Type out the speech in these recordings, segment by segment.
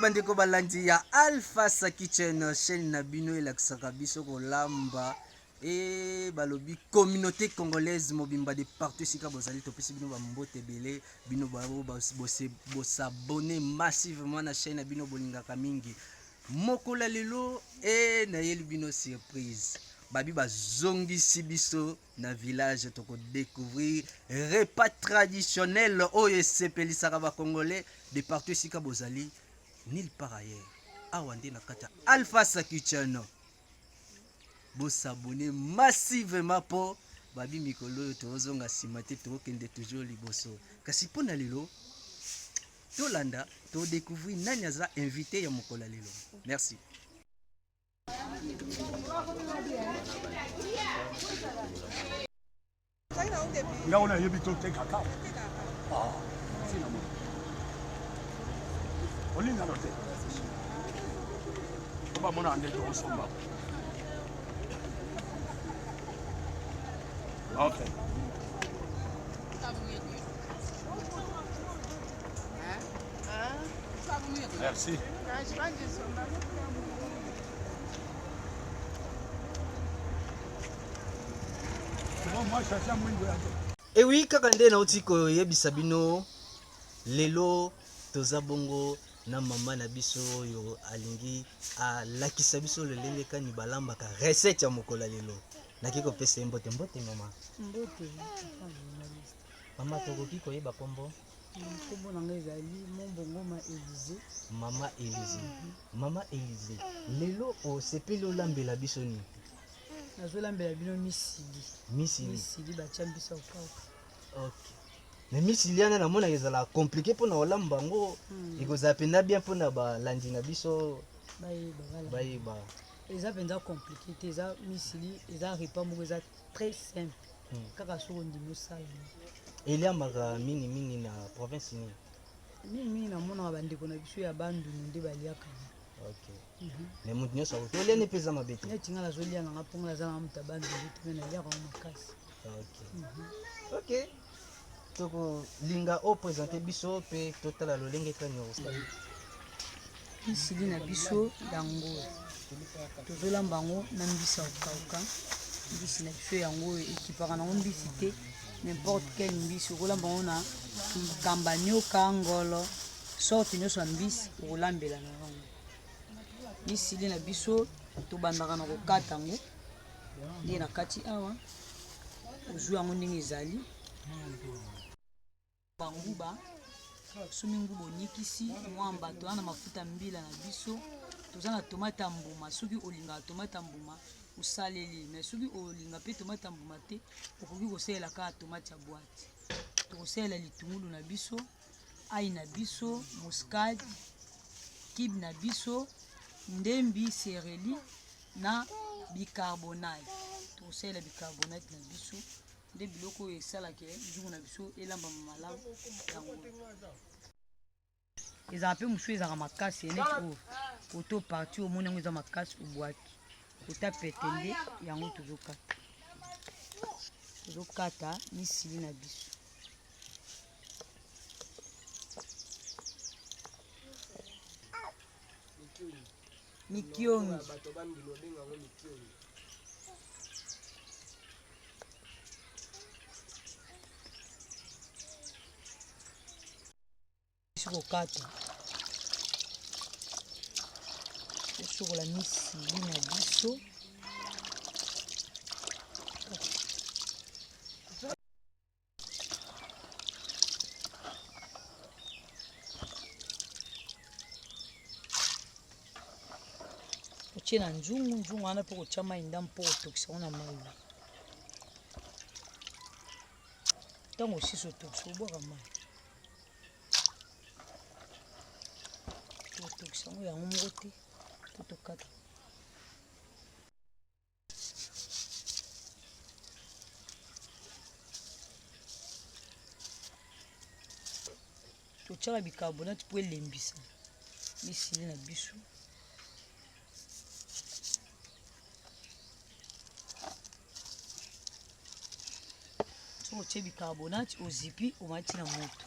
bandeko balandi ya Alpha sa Kitchen, chaîne na bino elakisaka biso kolamba e balobi communauté congolaise mobimba de partout esika bozali, topesi bino bambote ebele, bino bosabone massivement na chaîne na bino bolingaka mingi. Mokolo ya lelo e nayeli bino surprise, babi bazongisi biso na village, toko découvrir repas traditionnel oyo esepelisaka ba congolais de partout esika bozali, nulle part ailleurs, awa nde na kati ya Alpha sa Kitchen. Bosabone massivement mpo babi mikolo oyo tozonga nsima te, tokokende toujours liboso. Kasi mpo na lelo tolanda todécouvrir nani aza invité ya mokolo ya lelo. Merci. Nga wana nayebi totekaka olingano te, bamona nde tokosomba. Ok. Merci. Ewi kaka nde nauti koyebisa bino, lelo toza bongo na mama na biso oyo alingi alakisa biso lolenge kani balambaka recette ya mokolo ya lelo. Naki kopesa ye mbote. Mbote mama. Mbote journaliste. Mama, tokoki koyeba kombo? Nkombo na ngai ezali Mombongoma Élysée. Mama Élysée, mama Élysée, lelo osepeli olambela biso nini? Nazolambela bino misili. Misili. Misili batya mbisi ya kokauka. Ok, mais misili wana namonaka ezala compliqué mpona kolamba yango. Ekozala mpenza bien mpona balandi na biso bayeba bala. Bayeba. Eza mpenza compliqué te, eza misili, eza repas moko eza très simple. Kaka soki ondimi osala yango. Eliamaka mingimingi na province nini? Mingimingi namonaka bandeko na biso ya Bandundu nde baliaka yango. Ok, mais moto nyonso akoki oliani mpe eza mabe te. Neti ngai nazolia nanga mpongo, naza nanga moto ya Bandundu te, mais naliaka yango makasi. Ok, tokolinga oprésente biso mpe totala lolenge kani okosala. Misili na biso yango tozolamba yango na mbisi ya kokauka. Mbisi na biso yango oyo ekipaka nango mbisi te, n'importe quelle mbisi okolamba yango, na kamba, nioka, ngolo, sorte nyonso ya mbisi okolambela na yango. Misili na biso tobandaka na kokata yango nde na kati awa, ozwi yango ndenge ezali, banguba somi nguba, onikisi mwamba, toza na mafuta mbila na biso, toza na tomate ya mbuma. Soki olingaka tomate ya mbuma osaleli, mais soki olinga mpe tomate ya mbuma te, okoki kosalela kaka tomate ya boîte. Tokosalela litungulu na biso, ail na biso, muscade, cube na biso, ndembi, céleri na bicarbonate. Tokosalela bicarbonate na biso nde biloko oyo esalaka nzungu na biso elambama malamu. Yango ezala mpe mosusu ezalaka makasi neti oyo koto partie omoni yango eza makasi, obwaki kota pete. Nde yango tozokata, tozokata misili na biso. Mikiongi. Kokata, tosokola misili na biso. Otie na nzungu, nzungu wana mpo kotia mai ndambo mpo kotokisa yango na mai. Ntango osisi otokisa, obwaka mai, totokisa yango yango moko te po tokata. Totiaka bicarbonate mpo elembisa misili na biso. Soki otie bicarbonate, ozipi, omati na moto.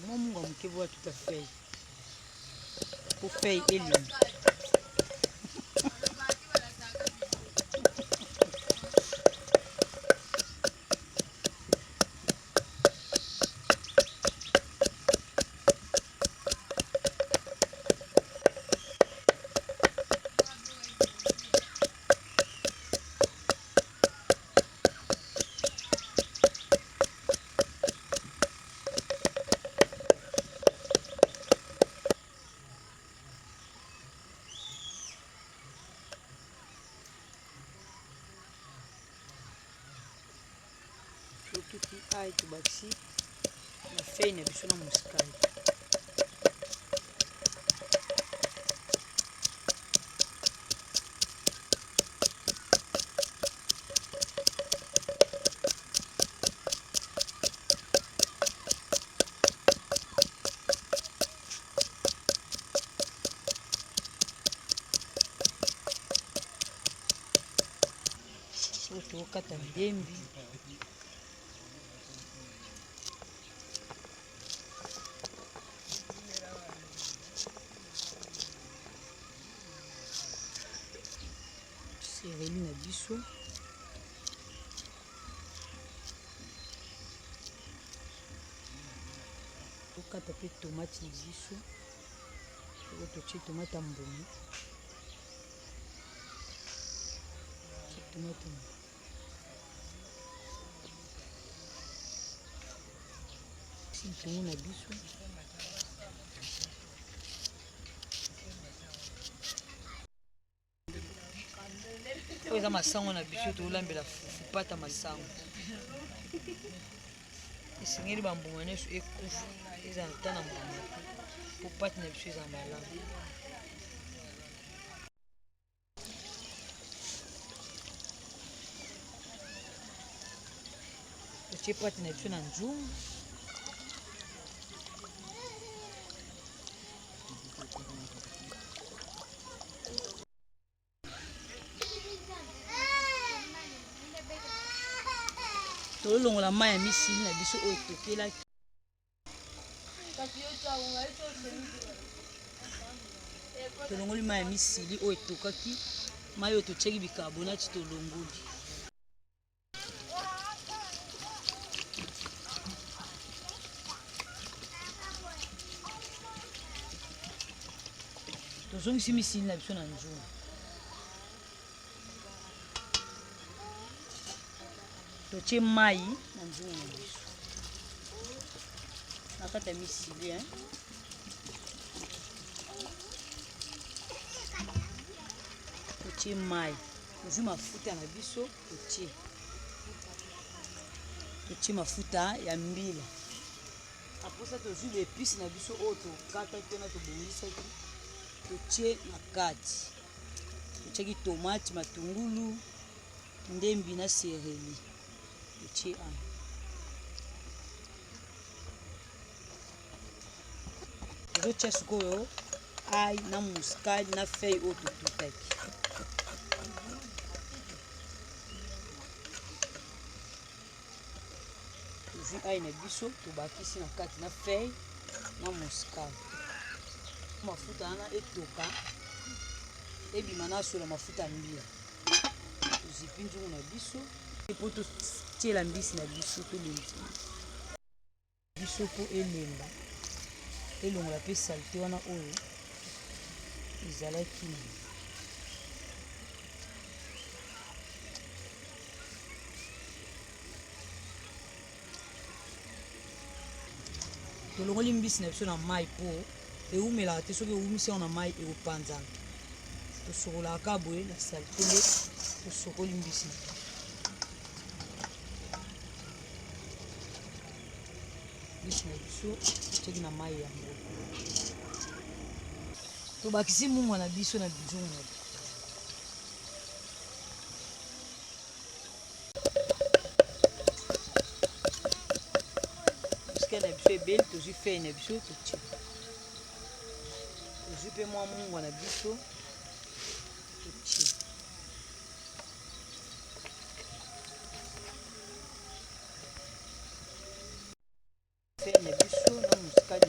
Mwa mungwa moke boya tuta feuille po feuille elingi. Totuti ai tobakisi na feuille na biso na muscade. Oyo tokata ndembi. Sereli na biso. Tokata mpe tomate na biso. Oyo totie tomate ya mbuma. Tomate ya mbuma. Litungu na biso. Oyo eza masango na biso tolambela fufu pata masango. Esengeli bambuma nyonso ekufa, ezala ata na mbuma te, po pate na biso ezala malamu. Totie pate na biso na nzungu. Tolongola mai ya misili na biso oyo etokelaki. Tolongoli mai ya misili oyo etokaki, mai oyo totiaki bicarbonate tolongoli. Tozongisi misili na biso na nzungu. Totie mai na nzungu na biso na kati ya misili, hein? Totie mai, tozwi mafuta na biso, totie mafuta ya mbila. Aposa tozwi ba epice na biso oyo tokataki wana tobongisaki, totie na kati. Totiaki tomate, matungulu, ndembi na sereli, totie awa. Tozotia sikoyo ail na muscade na feuille oyo totutaki. Tozwi ail na biso tobakisi na kati na feuille na muscade. Mafuta wana etoka ebima na sola mafuta ya mbila. Tozipi nzungu na biso po totiela mbisi na biso, tolembisa biso po elemba, elongola pe salite wana oyo ezalaki na. Tolongoli mbisi na biso na mai po ewumelaka te, soki ewumisi yango na mai ekopanzana. Tosokolaka kaka boye na salite nde tosokoli mbisi na biso. Mbisi na biso totiaki na mai yango. Tobakisi mungwa na biso na nzungu na biso. Muscade na biso ebeli, tozwi feuille na biso totie. Tozwi mpe mwa mungwa na biso totie. Feuille na biso na muscade.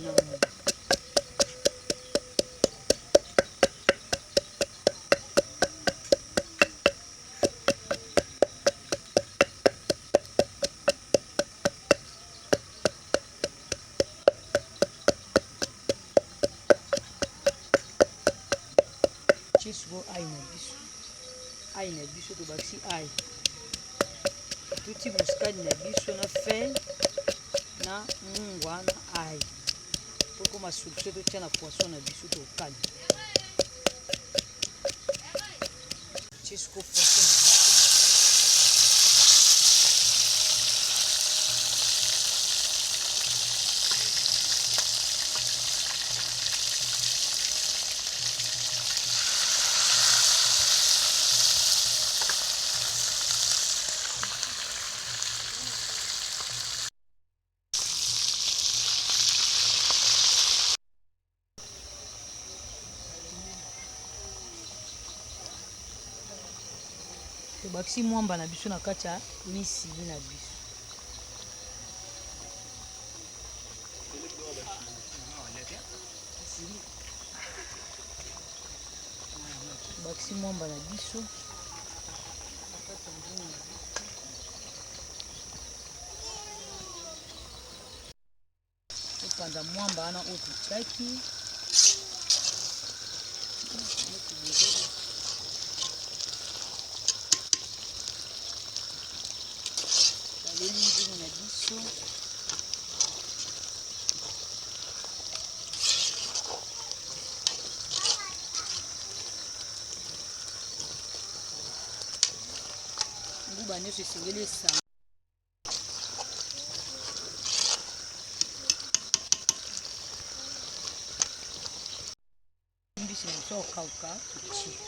Totie sikoyo ail na biso, ail na biso tobakisi ail, totuti muscade na biso na feuille na mungwa na ail po ekoma solution. Totia na poisson na biso, tokali tie sikoyo poisson na biso. Tobakisi mwamba na biso na kati ya misili na biso. Tobakisi mwamba na biso na kati ya nzungu na biso. Topanza mwamba wana oyo totiaki. Baleli nzungu na biso. Nguba nyonso esengeli esanga. Mbisi na biso okauka, totie.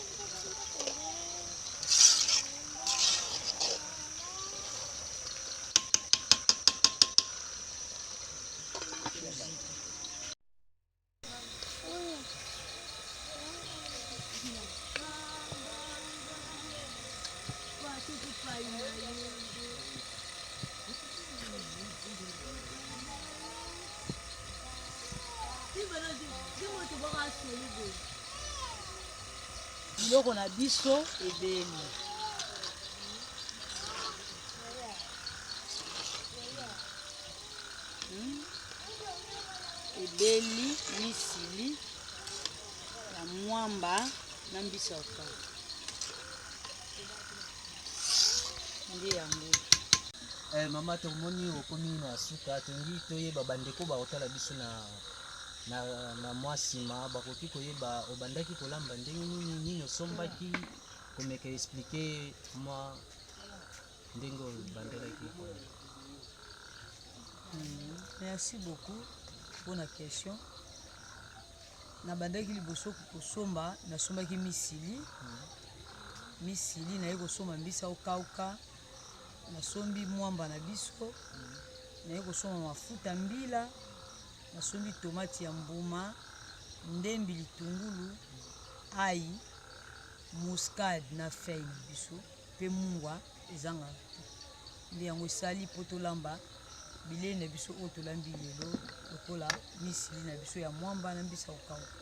Biloko na biso ebeli. Ebeli misili ya mwamba na mbisi ya kokauka nde yango. Mama, tomoni okomi na suka. Tolingi toyeba, bandeko bakotala biso na mwa nsima bakoki koyeba obandaki kolamba ndenge nini, nini osombaki, komeka expliquer mwa ndenge obandelaki. Merci beaucoup mpona question. Nabandaki liboso kosomba, nasombaki misili. Misili, naye kosomba mbisi okauka, nasombi mwamba na biso, naye kosomba mafuta mbila, nasombi tomati ya mbuma, ndembi, litungulu, ail, muscade na feuille na biso mpe mungwa ezangaka te. Nde yango esali mpo tolamba bilei na biso oyo tolambi lelo, lokola misili na biso ya mwamba na mbisi ya kokauka.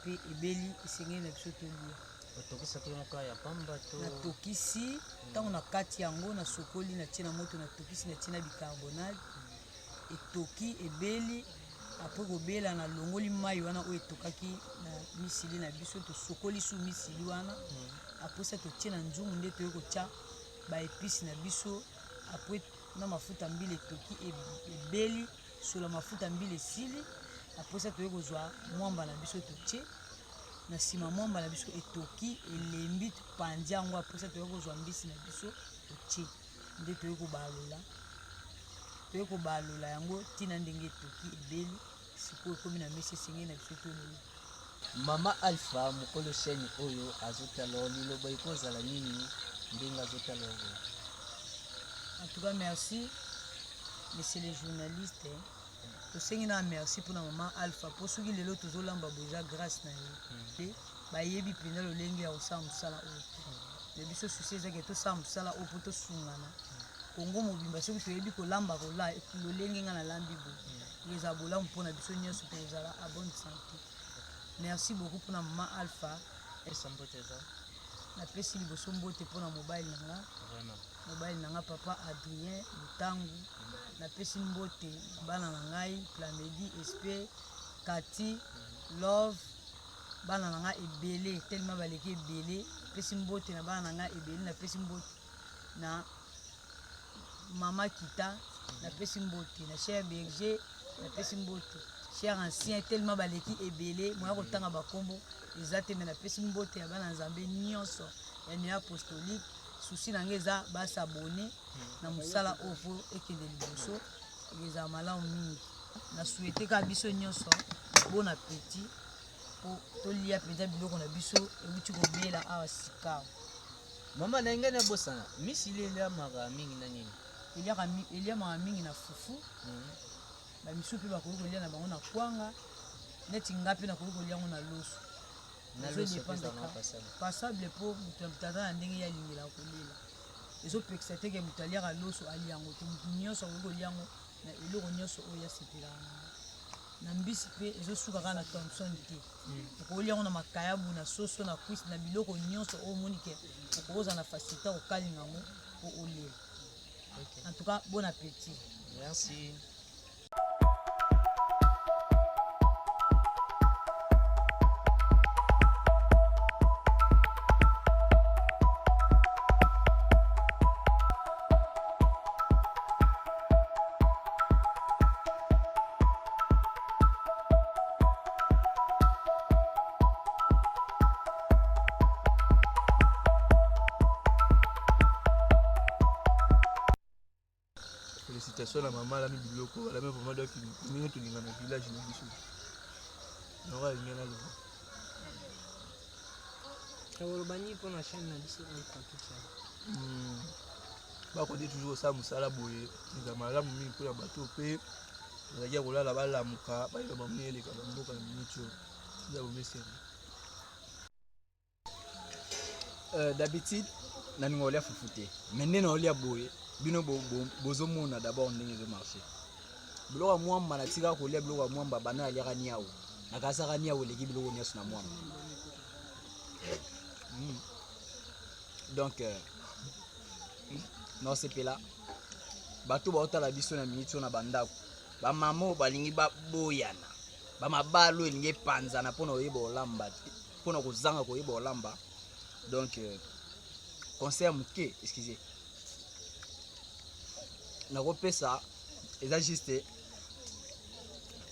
Mpe ebeli, esengeli na biso tolia. Otokisaki yango kaka ya pamba to? Natokisi. Ntango na kati yango, nasokoli, natie na moto, natokisi, natie na bicarbonate, etoki, ebeli. Après kobela, nalongoli mai wana oyo etokaki na misili na biso. Tosokoli su misili wana. Après ça, totie na nzungu, nde toyei kotia baépices na biso. Après na mafuta mbila, etoki, ebeli, sola mafuta mbila esili. Après ça, toyei kozwa mwamba na biso, totie na nsima. Mwamba na biso etoki, elembi, topandi yango. Après ça, toyei kozwa mbisi na biso, totie, nde toyei kobalola, toyei kobalola yango ntina ndenge etoki, ebeli. Sikoyo ekomi na mesa, esengeli na biso tolia. Mama Alpha, mokolo chaîne oyo azotala, liloba ekozala nini ndenge azotala oyo? En tout cas, merci monsieur le journaliste. Tosengi na merci mpona mama Alpha, mpo soki lelo tozolamba boye, eza grâce na ye. Te bayebi mpenza lolenge ya kosala mosala oyo te. Me biso souci ezaki tosala mosala oyo mpo tosungana Kongo mobimba. Soki toyebi kolamba kola lolenge ngai nalambi boye, ezala bolamu mpona biso nyonso, tozala à bonne santé. Merci beaucoup mpona mama Alpha. Esa mbote eza? Napesi liboso mbote mpona mobali na nga, mobali na nga papa Adrien Lutangu. Napesi mbote na bana na ngai Plamedi, Espe, Kati, Love. Bana na nga ebele tellement baleki ebele. Pesi mbote na bana na nga ebele, napesi mbote na mama Kita, napesi mbote na cher berger, napesi mbote cher ancien tellement baleki ebele, moya kotanga bakombo eza te, mais napesi mbote ya bana Nzambe nyonso ya Neo Apostolique. Souci na nga eza ba s'abonner na mosala oyo po ekende liboso, ezala malamu mingi. Na souhaite kaka biso nyonso bon appétit po tolia mpenza biloko na biso euti kobela awa sikawa. Mama na ngai nabosana, misili eliamaka mingi na nini? Eliamaka mingi na fufu. Ba misusu mpe bakoki kolia na bango na kwanga, neti nga mpe nakoki kolia yango na loso. Na Ezo loso dépendre mpe ezalaka kaka. passable. Passable po moto na moto aza na ndenge ye alingelaka kolela. Ezopekisa te ke moto aliaka loso alia yango te, moto nyonso akoki kolia yango na eloko nyonso oyo asepelaka nango. Na mbisi mpe ezosuka kaka na Thomson te, okolia yango na makayabu, na soso, na cuisse, na biloko nyonso oyo omoni ke okozala na facilité ya kokalinga yango po olia. En tout cas, bon appétit. Merci. Félicitations na mama alami biloko, alami vraiment, donc ndenge tolinga na village na biso. Yango alingi naloba. Koloba nini mpona chaîne na biso Alpha Kitchen? Bakoki toujours kosala mosala boye, eza malamu mingi mpona bato mpe bazalaki ya kolala, balamuka, bayeba bango eleka bamboka na miniti oyo eza bomesene. D'habitude nalinga kolia fufu te, mais nde naolia boye, bino bozomona d'abord ndenge ezomarche. Biloko ya mwamba, natikaka kolia biloko ya mwamba banda naliaka niau, nakasaka niau eleki biloko nyonso na mwamba. Donc naosepela bato baotala biso na miniti oyo na bandako, bamama oyo balingi baboyana, bamabala oyo elingi epanzana mpona koyeba kolamba te, mpona kozanga koyeba kolamba. Donc conseil ya moke, excusez, nakopesa eza juste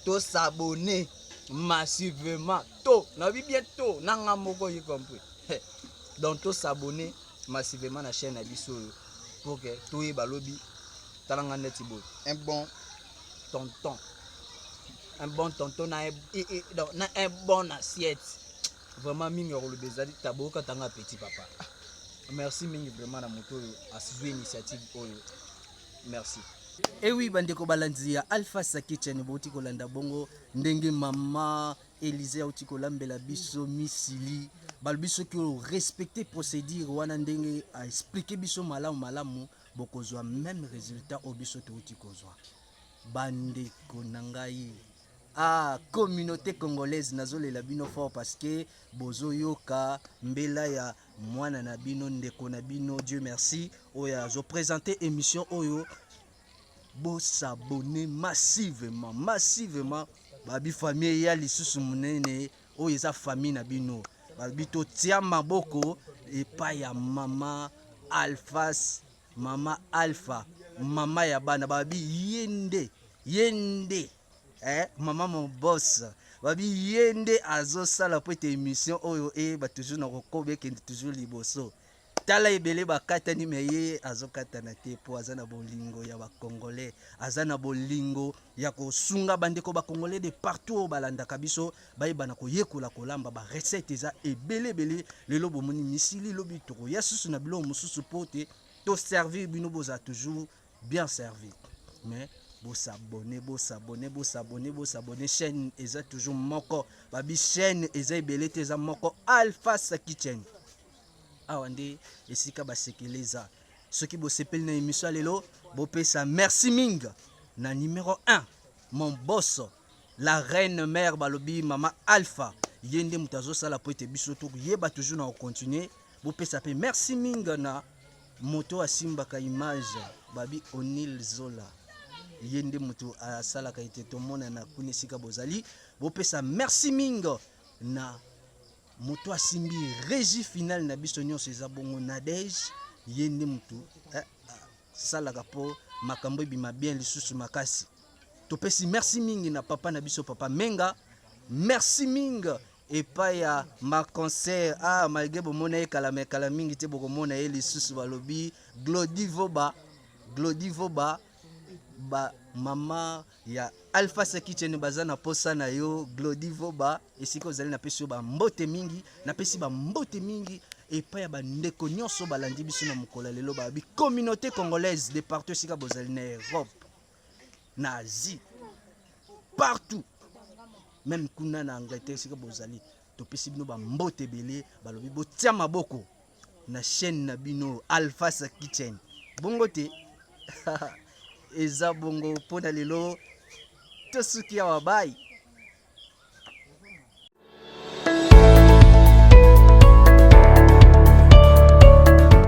tosabonner massivement, to nayebi bien to na nga moko y compris. Donc tosabonner massivement na chaîne na biso oyo pour que toyeba lobi. Tala nga neti boye, un bon tonton, un bon tonton na un, et, et, donc, na un bon assiette. Vraiment mingi ya koloba ezali taboyoka nga petit papa. Merci mingi vraiment na moto oyo azwi initiative oyo, merci. Eh oui, bandeko balandi ya Alpha Sa Kitchen, bouti kolanda bongo ndenge mama Élysée auti kolambela biso misili. Balobi soki orespecte procédure wana ndenge aexplike biso malamu malamu, bokozwa même résultat oyo biso touti kozwa. Bandeko na ngai, ah, communauté congolaise, nazolela bino fort parce que bozoyoka mbela ya mwana na bino, ndeko na bino, Dieu merci, oyo azoprésente émission oyo. Bosabonner massivement, massivement. Babi famille ya lisusu monene oyo eza famille na bino. Babi totia maboko epai ya mama Alphas, mama Alpha, mama ya bana. Babi ye nde, ye nde, mama mon boss. Babi ye nde azosala po ete émission oyo eyeba toujours na kokoba, ekende toujours liboso. Tala ebele bakatani, me ye azokatana te po aza na bolingo ya bacongolais, aza na bolingo ya kosunga bandeko bacongolais de partout oyo balandaka biso, bayeba na koyekola kolamba. Barecette eza ebele ebele. Lelo bomoni misili, lobi tokoya susu na biloko mosusu po te toservir bino, bozala toujours bien servi. Mais bosabone, bosabone, bosabone, bosabone. Chaîne eza toujours moko. Babi chaîne eza ebele te, eza moko, Alpha Sa Kitchen. Awa nde esika basekele eza. Soki bosepeli na émission ya lelo, bopesa merci mingi na numéro 1, mon boss, la reine mère. Balobi mama Alpha, ye nde moto azosala po ete biso toyeba toujours na kocontinue. Bopesa mpe merci mingi na moto asimbaka image, babi Onil Zola, ye nde moto asalaka ete tomonana kuna esika bozali. Bopesa merci mingi na Moto asimbi régie finale na biso nyonso eza bongo Nadège, ye nde motu asalaka mpo makambo ebima bien lisusu makasi. Topesi merci mingi na papa na biso papa Menga, merci mingi epai ya ma concert. Ah, malgré bomona ye kala me kala mingi te, bokomona ye lisusu. Balobi Glody Voba, Glody Voba, ba mama ya Alpha Kitchen baza na posa na yo. Glody Voba, esika ozali, napesi yo bambote mingi, napesi bambote mingi epai ya bandeko nyonso balandi biso na mokolo ya lelo. Babi communauté congolaise de partout esika bozali, na Europe, na Asie, partout, même kuna na Angleterre esika bozali, topesi bino bambote ebele. Balobi botia maboko na chaîne na bino Alpha Kitchen. Bongo te, eza bongo mpona lelo, tosuki awa. Bye.